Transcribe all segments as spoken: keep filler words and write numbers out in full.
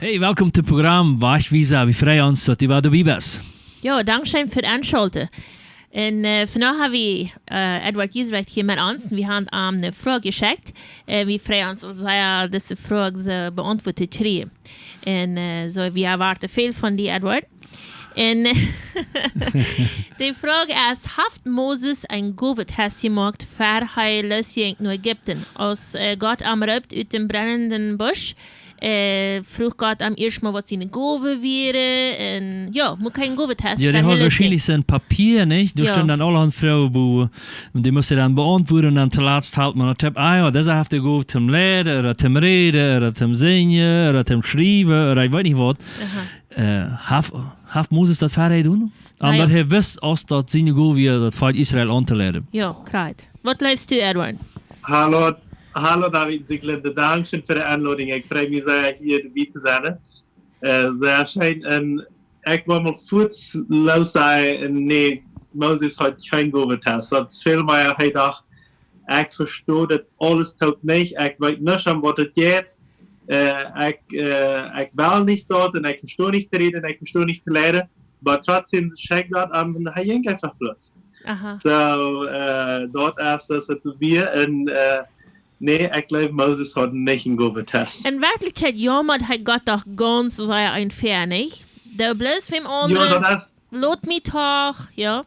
Hey, welkom to Programm Wajchwiesa. Wie freien ons, daut du wada doabie best. Jo, dankscheen fa daut Enschalten. Un, äh, vondoag hab wie, äh, Edward Giesbrecht hia met ons. Un wie haben am eene Froag jeschekjt. Äh, wie freien ons, aulsoo, dise Froag soo beauntwuat to kjrieen. Un, äh, soo, wie erwoaten väl von die, Edward. Un de Froag es, haft Moses een Goowetest jemoakt, ver hee lossjinkj no Ägipten? Aus, äh, Gott am roopt ut däm brennenden Busch, äh, fruach Gott am ieescht mol, waut siene Gowen wieren. Un jo, must een Goowetest Jo, dee ver hee haud lossjinkj. Woarschienlich sien Papia, nich? Doa Jo. stunden dan aulahaunt Froagen bowen. Un dee must hee dan beauntwuaden un dan toolatst haud maun daut, ah jo, dise haft de Gow toom lieren, ooda toom räden, ooda toom sinjen, ooda toom schriewen, ooda ekj weet nich waut. Aha. Äh, haft, haft Moses daut ver hee jedonen? Om Na jo. daut hee wist, aus daut siene Gow wia, daut Volkj Israel auntolieren. Jo, krakjt. Waut jleefst du, Edward? Hallo, hallo David un Sieglinde. Dankscheen fa de Enlodunk. Ekj frei mie sea, hia doabie to sennen. Äh, sea scheen. Un ekj wull mol fuaz losssajen, un nä, Moses haud kjeen Goowetest. Daut es väl mea, hee docht, ekj vesto daut aules toop nich. Ekj weet nuscht, om waut et jeit. Äh, ekj, äh, ekj well nich daut un ekj vesto nich to räden un ekj vesto nich to lieren. Oba trotzdäm schenkjt Gott am, hee jinkj eefach bloos. Aha. Soo, äh, daut es, daut et wia. Un, äh, nä, ekj jleew, Moses haud nich een Goowetest. En Werkjlichkjeit jaumad hee Gott doch gaunz sea eefach, nich? Doo bloos wäm Jo, aundren, daut es lot mie doch, jo.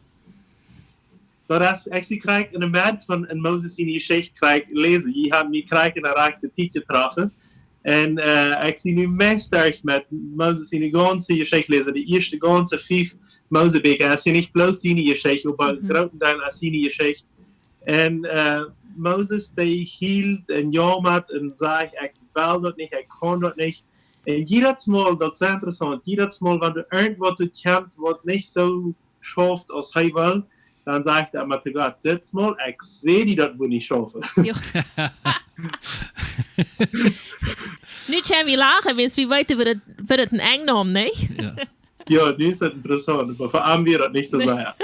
Daut es, ekj sie krakjt en de Med von, en Moses siene Jeschicht krakjt läsen. Jie haben mie krakjt en de rajchte Tiet jetroffen. Un, äh, ekj sie nu meist derch met Moses siene gaunze Jeschicht läsen. De ieeschte gaunze fief Mosebieekja. Et es hia nich bloos siene Jeschicht, oba Mhm. grootendeels es siene Jeschicht. Un, äh, Moses, dee hilt un jaumad un sajcht, ekj well daut nich, ekj kaun daut nich. Un jiedet Mol, daut es sea interessaunt, jiedet Mol, wan doa irjentwaut doa kjemt, waut nich soo schauft aus hee well, dan sajcht hee mau to Gott, sitt mol, ekj säd die daut wudd nich schaufen. Jo. Nu kjenn wie lachen, wiels wie weeten, woo daut, woo daut een Enj nemt, nich? Jo. Jo, nu es daut interessaunt, oba fa am wia daut nich soo sea.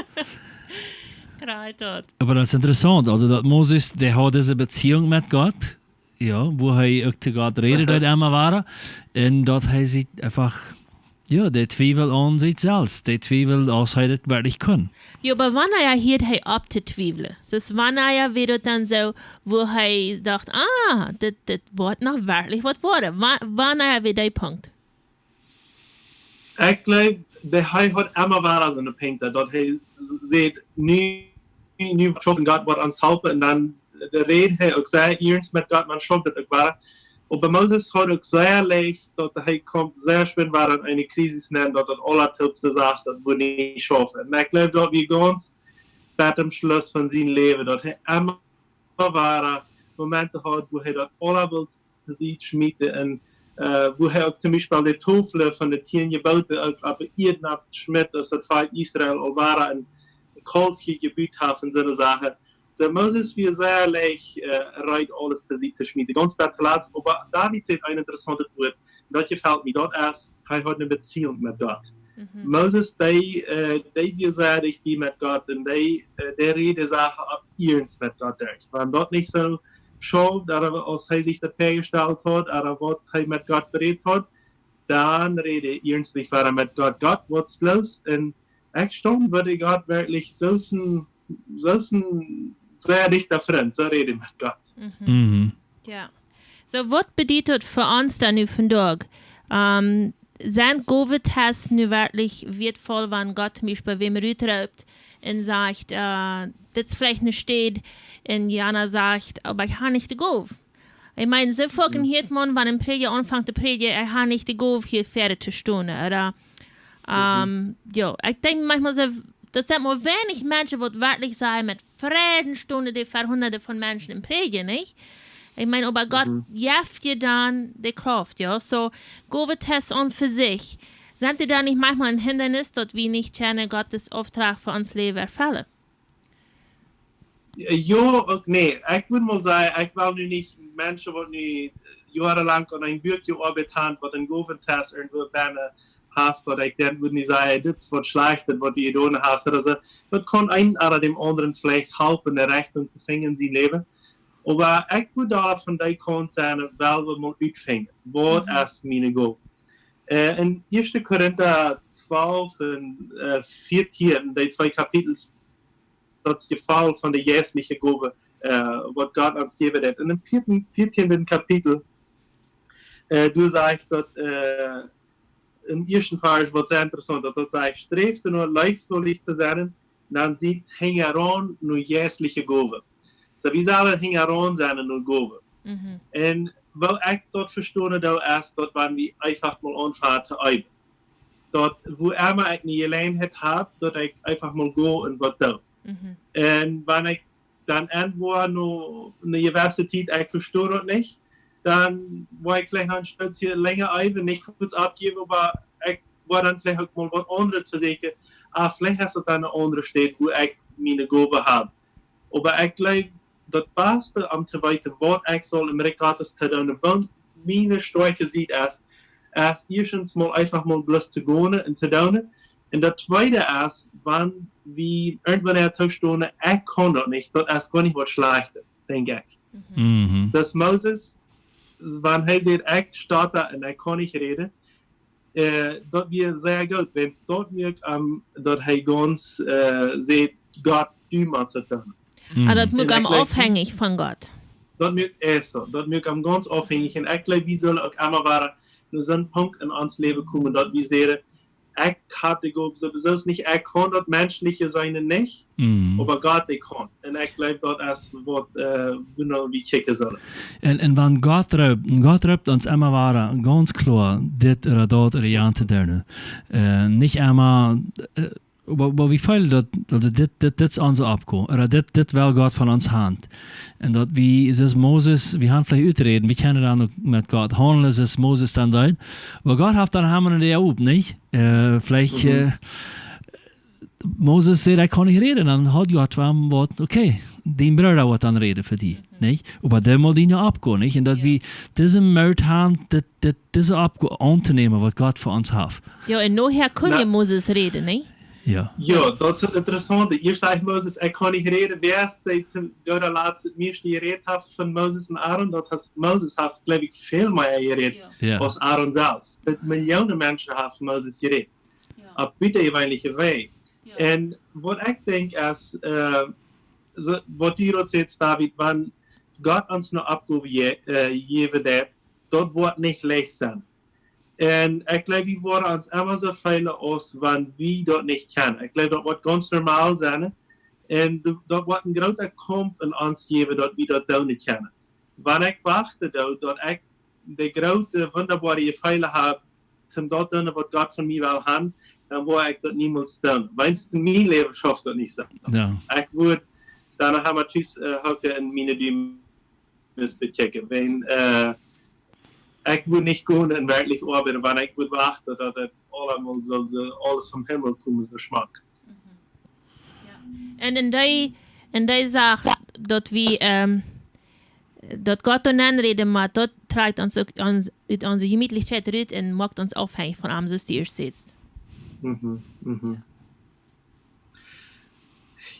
Krakjt daut. Oba daut es interessaunt, aulsoo daut Moses, dee haud dise Beziehunk met Gott, jo, wua hee uk to Gott räden Aha. deed emma wada. Un daut hee sikj eefach, jo, dee twiewelt aun sikj selfst. Dee twiewelt, aus hee daut werkjlich kunn. Jo, oba wanea hieed hee opp to twiewlen? Soo, wanea wia daut dan soo, wua hee docht, ah, dit, dit woat noch werkjlich waut woaren? Wa-, wanea wia dee Punkt? Ekj jleew, dee, hee haud emma wada soone Punkten, daut hee s-, säd, nu, nu schauft Gott, waut ons halpen, un dan räd hee uk sea iernst met Gott, maun schauft daut uk wada. Oba Moses haud uk sea leicht, daut hee kjemt sea schwind wada en eene Krisis nenn, daut daut aula toop soo sach, daut wudd nich schaufen. Un ekj jleew, daut wia gaunz bat aum Schluss von sien Läwen, daut hee emma wada Momenten haud, wua hee daut aula wull to Sied schmieten un, äh, wua hee uk toom Biespel de Tofel von de tieen Jeboten uk opp de Ieed schmitt, aus daut Volkj Israel aul wada een Kalf jebut haft un soone Sachen. Soo Moses wia sea leicht, äh, reed aules to Sied to schmieten. Gaunz bat toolatst, oba David sajcht een interessauntet Wuat, daut jefelt mie, daut es, hee haud eene Beziehunk met Gott. Mhm. Moses, dee, äh, dee wia sea dicht bie met Gott un dee, äh, dee räd de Sachen opp iernst met Gott derch. Wan daut nich soo schauft, ooda aus hee sikj daut väajestalt haud, ooda waut hee met Gott berät haud, dan räd hee iernstlich wada met Gott. Gott, waut es loos? Un ekj staun, woo Gott werkjlich soo es een, soo es een sea dichta Frint, soo räd hee met Gott. Mhm. Mhm. Jo. Soo, waut bediet daut fa ons dan nu vondoag? Ähm, sent Gowetests nu werkjlich wieetvoll, wan Gott toom Biespel wäm rutroopt un sajcht, äh, dit es veleicht eene Städ, un jana sajcht, oba ekj hab nich de Gow. Ekj meen, soo foaken Mhm. hieet maun, wan een Prädja aunfangt to prädjen, ekj hab nich de Gow hia väa to stonen, ooda, Mhm. ähm, jo, ekj denkj mauchmol soo, daut sent mau weinich Menschen, waut werkjlich soo met Freiden stonen, dee ver Hunderte von Menschen un prädjen, nich? Ekj meen, oba Gott Mhm. jeft die dan de Krauft, jo. Soo, Gowetests aun fa sikj, sent dee dan nich mauchmol een Hindanis, daut wie nich kjennen Gott sienen Opdrach fa ons Läwen erfellen? Jo, uk nä. Ekj wudd mol sajen, ekj well nu nich Menschen, waut nu joarenlang aun een Buak jeoabeit haben, waut een Gowetest irjentwua bennen haft, waut ekj dan wudd nich sajen, dit es waut Schlajchtet, waut du jedonen hast, ooda soo. Daut kaun eenen ooda däm aundren veleicht halpen, de Rechtunk to finjen en sien Läwen. Oba ekj wudd doa von dee Kaunt sajen, well wie mol utfinjen, waut Mhm. es miene Gow? Äh, in Ieeschte Korinta twalf un äh, vieetieen, dee twee Kapitels, daut es de Faul von de jeistliche Gowe, äh, waut Gott ons jäwen deit. In dän vieetieen, vieetieenden Kapitel, äh, doa sajcht daut, äh, em ieeschten Varsch, waut sea interessaunt, daut daut sajcht: "Sträft doano, leeftolich to sennen, dan siet hinjaraun no jeistliche Gowe." Soo, wie sellen hinjaraun sennen no Gowe. Mhm. Un woo ekj daut vestonen doo, es daut, wan wie eefach mol aunfangen to eewen, daut, wua emma ekj ne Jeläajenheit hab, daut ekj eefach mol go un waut doo. Mhm. Un wan ekj dan enwoa no ne jewesse Tiet, ekj vesto daut nich, dan woa ekj veleicht noch een Stootje lenja eewen, nich fuaz aufjäwen, oba ekj woa dan veleicht uk mol waut aundret vesieekjen. Ah, veleicht es daut dan ne aundre Städ, wua ekj miene Gowe hab. Oba ekj jleew, daut baste, om to weeten, waut ekj saul em Rikj Gottes to doonen, waut miene stoakje Sied es, es ieeschtens mol eefach mol bloos to gonen un to doonen. Un daut tweede es, wan wie irjentwanea tostonen, ekj kaun daut nich, daut es goanich waut Schlajchtet, denkj ekj. Mhm. Mhm. Soo aus Moses, wan hee säd: "Ekj stotta un ekj kaun nich räden", äh, daut wia sea goot, wiels daut muak am, daut hee gaunz, äh, säd: "Gott, du motst daut doonen." Mhm. Ah, daut muak am aufhänjich von Gott. Daut muak, äh, soo, daut muak am gaunz aufhänjich. Un ekj jleew, wie sellen uk emma wada no soon Punkt en ons Läwen komen, daut wie sajen: "Ekj hab de Gow sowieso nich, ekj kaun daut menschlich sennen nich, mhm, oba Gott, dee kaun." Un ekj jleew, daut es waut, äh, wua wie kjikjen sellen. Un, un wan Gott roopt, un Gott roopt ons emma wada gaunz kloa, dit ooda daut ooda jant to doonen. Äh, nich emma, äh, oba, oba wie feelen daut, daut dit, dit, dit es onse Oppgow, ooda dit, dit well Gott von ons haben. Un daut wie, soo aus Moses, wie haben veleicht uträden, wie kjennen dan uk met Gott haundlen, soo aus Moses dan deed. Oba Gott haft dan Himmel un Ieed, nich? Äh, veleicht, mhm, äh, Moses säd: "Ekj kaun nich räden." Dan haud Gott fa am waut: "Okay, dien Brooda woat dan räden fa die." Mhm. Nich? Oba dan mott dee no Oppgow, nich? Un daut, jo, wie dise Moot haben, dit, dit, dise Oppgow auntonämen, waut Gott fa ons haft. Jo, un nohäa kunn, na, je Moses räden, nich? Jo. Jo, daut es interessaunt. Ieescht sajcht Moses: "Ekj kaun nich räden." Wäa es dee, dee daut latste, daut mieeschte jerät haft von Moses un Aaron? Daut es, Moses haft, jleew ekj, väl mea jerät, jo, jo, aus Aaron selfst. Daut Millionen Menschen haben Moses jerät. Jo. Opp butajeweenelje Wäaj. Jo. Un waut ekj denkj es, äh, soo, waut du daut sajchst, David, wan Gott ons ne Oppgow je-, äh, jäwen deit, daut woat nich leicht sennen. Un ekj jleew, wie woaren ons emma soo feelen, aus wan wie daut nich kjennen. Ekj jleew, daut woat gaunz normal sennen. Un d-, daut woat een groota Kaumf en ons jäwen, daut wie daut doonen kjennen. Wan ekj wachten doo, daut ekj de groote, wundaboare Jefeele hab, toom daut doonen, waut Gott von mie well haben, dan woa ekj daut niemols doonen. Wiels en mien Läwen schauft daut nich soo. Jo. Ekj wudd dan noch emma tus, äh, hocken un miene Däm bekjikjen. Wan, äh, ekj wudd nich gonen un werkjlich oabeiden, wan ekj wudd wachten, daut daut aulemol soo, soo, aules vom Himmel komen, soo schmock. Mhm. Jo. Un en dee, en dee Sach, daut wie, ähm, daut Gott doa nenn räden mott, daut trakjt ons uk ons, ut onse Jemietlichkjeit rut un moakt ons aufhänjich von am, soo aus du ieescht sädst. Mhm, mhm. Jo.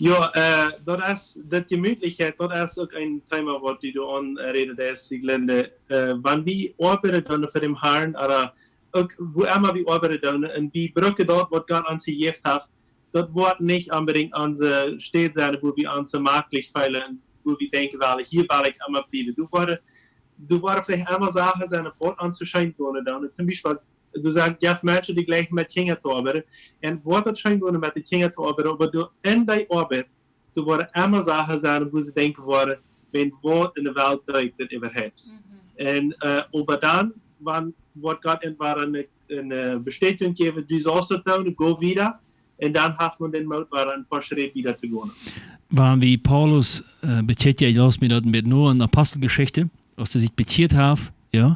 Jo, äh, daut es, daut Jemietlichkjeit, daut es uk een Thema, waut du doa aunräden deist, Sieglinde. Äh, wan wie oabeiden doonen fa dän Harn, ooda uk wua emma wie oabeiden doonen, un wie brucken daut, waut Gott ons jejäft haft, daut woat nich onbedinjt onse Städ sennen, wua wie ons jemaklich feelen, wua wie denkjen: "Well, hia well ekj emma bliewen." Doa woaren, doa woaren veleicht emma Sachen sennen, waut ons scheen gonen doonen. Toom Biespel, doa sent, jo, Menschen, dee jlikjen met Kjinja to oabeiden. Un woat daut scheen gonen met de Kjinja to oabeiden, oba doa en dee Oabeit, doa woaren emma Sachen sennen, wua see denkjen woaren: "Wan, waut en de Welt doo ekj dit äwahaupt?" Mhm. Un, äh, oba dan, wan, woat Gott entwäda ne, ne Bestätigung jäwen: "Du saust daut doonen, go wieda." Un dan haft maun dän Moot, wada een poa Schritt wieda to gonen. Wan wie Paulus, äh, bekjikjen, ekj läs mie daut een bät no en Aposteljeschicht, aus hee sikj bekjieet haft, jo,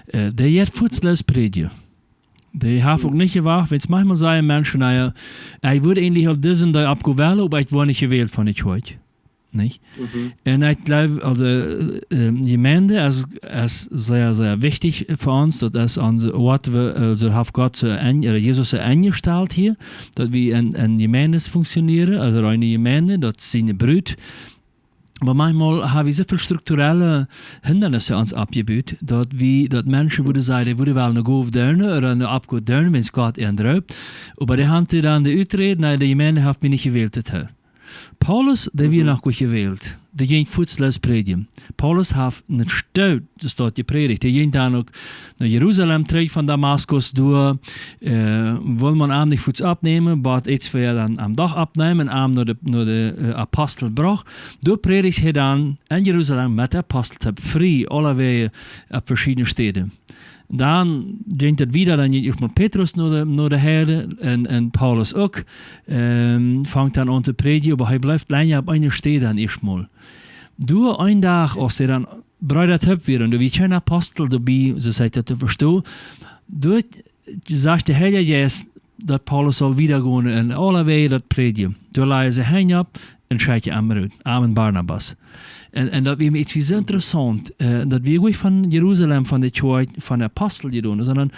äh, dee deed fuaz loos prädjen. Dee haft hm uk nich jewacht, wiels maunchmol sajen Menschen: "Na jo, ekj wudd eejentlich opp dise un dee Oppgow wellen, oba ekj woa nich jewält von de Kjoakj." Nich? Mhm. Un ekj jleew, aulsoo, äh, äh, Jemeent es, es sea, sea wichtich fa ons. Daut es ons, waut wie, äh, soo haft Gott soo en-, ooda Jesus soo enjestalt hia, daut wie en, en Jemeent funktionieren, aulsoo eene Jemeent, daut siene Brut, Oba maunchmol ha wie soo väl strukturelle Hindanisse ons oppjebut, daut wie, daut Menschen wudden sajen, dee wudden well ne Gow doonen ooda ne Oppgow doonen, wan Gott an roopt. Oba dee han dan de Uträd: "Nä, de Jemeent haft mie nich jewält doatoo." Paulus, dee wia noch goanich jewält. Dee jinkj fuaz loos prädjen. Paulus haft ne Stoot, daut steit, jeprädicht. Dee jinkj dan uk no Jerusalem trigj von Damaskus, doa, äh, wull maun am nich fuaz oppnämen, oba aus see dan am doch oppneemen un am no de, no de, äh, Apostel brochten, doa prädicht hee dan en Jerusalem met de Apostel toop, frie, aulawäajen, opp veschiedne Städen. Dan jinkj daut wieda, dan jinkj ieeschtmol Petrus no de, no de Heiden un, un Paulus uk, ähm, fangt dan aun to prädjen, oba hee blift lenja opp eene Städ dan ieeschtmol. Doa een Dach, aus see dan Breeda toop wieren, doa wia kjeen Apostel doabie, soo aus ekj daut vesto, doa sajcht de Heilje Jeist, daut Paulus saul wieda gonen un aulawäajen daut prädjen. Doa lajden see Henj opp un schekjten am rut, am un Barnabas. Un, un daut wia mie ieescht soo interessaunt, äh, daut wia nich von Jerusalem, von de Kjoakj, von de Apostel jedonen, sonda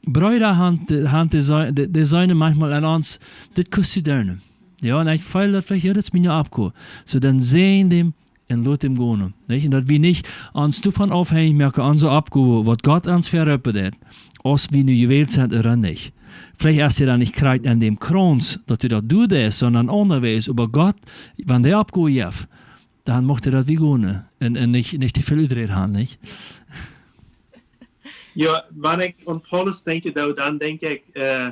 Breeda han, han dee, dee, dee seenen maunchmol aun ons, dit kust du doonen. Jo, un ekj feel daut veleicht, jo, daut es miene Oppgow. Soo, dan säajen däm un lot däm gonen, nich? Un daut wie nich ons doavon aufhenjich moaken, onse Oppgow, waut Gott ons verroopen deed, aus wie nu jewält sent ooda nich. Veleicht es hee dan nich krakjt aun däm Krauns, daut hee daut deit, sonda aundasch, oba Gott, wan dee Oppgow jeft, dan mucht hee daut wie gonen un, un nich, nich too väl Uträd han, nich? Jo, wan ekj aun Paulus denkj, dan, dan denkj ekj, äh,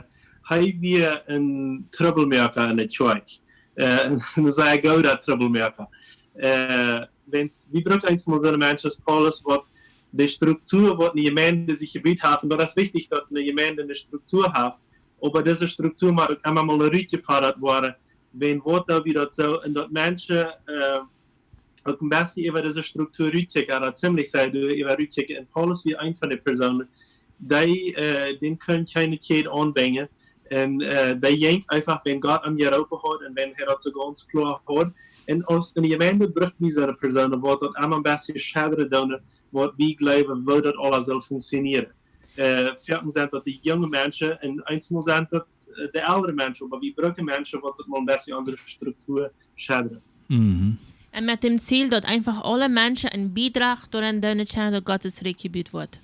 hee wia een Troublemaker en de Kjoakj. Äh, een sea gooda Troublemaker. Äh, wan, wie brucken eemol soone Menschen aus Paulus, waut de Struktua, waut eene Jemeent sikj jebut haft, un daut es wichtich, daut eene Jemeent eene Struktua haft, oba dise Struktua mott uk emma mol rutjefodat woaren, wan woat doa wada soo, un daut Menschen, äh, uk een bät äwa dise Struktua rutkjikjen, ooda ziemlich sea doa äwa rutkjikjen. Un Paulus wia eent von de Persoonen, dee, äh, dän kunn kjeene Kjäd aunbinjen. Un, äh, dee jinkj eefach, wan Gott am jeroopen haud un wan hee daut soo gaunz kloa haud. Un aus eene Jemeent brukt wie soone Persoonen, waut daut emma een bät schedren doonen, waut wie jleewen, woo daut aules saul funktionieren. Äh, foaken sent daut de junge Menschen un eemol sent daut, äh, de eldre Menschen, oba wie brucken Menschen, waut daut mol een bät onse Struktua schedren. Mhm. Un met däm Ziel, daut eefach aule Menschen een Biedrach doaraun doonen kjennen, daut Gott sien Rikj jebut woat.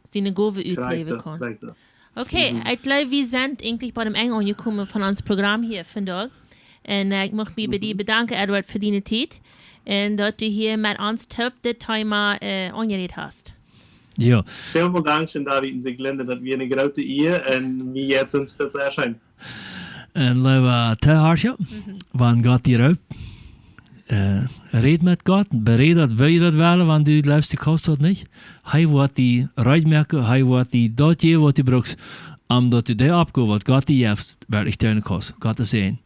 Daut dee eene Gow utläwen kjennen. Krakjt soo. Okay, mhm, ekj jleew, wie sent eejentlich bie däm Enj aunjekomen von ons Program hia vondoag. Un, äh, ekj mucht mie bie die, mhm, bedanken, Edward, fa diene Tiet. Un daut du hia met ons toop dit Thema, äh, aunjerät hast. Jo. Välmol dankscheen, David un Sieglinde, daut wia eene groote Ea un wie jeit ons daut sea scheen. Un leewe Tohiera, mhm, wan Gott die roopt, äh, räd met Gott, beräd daut, woo du daut west, wan du jleefst, du kaust daut nich. Hee woat die reed moaken, hee woat die daut jäwen, waut du brukst, om daut du dee Oppgow, waut Gott die jeft, werkjlich doonen kaust. Gott sien Säajen.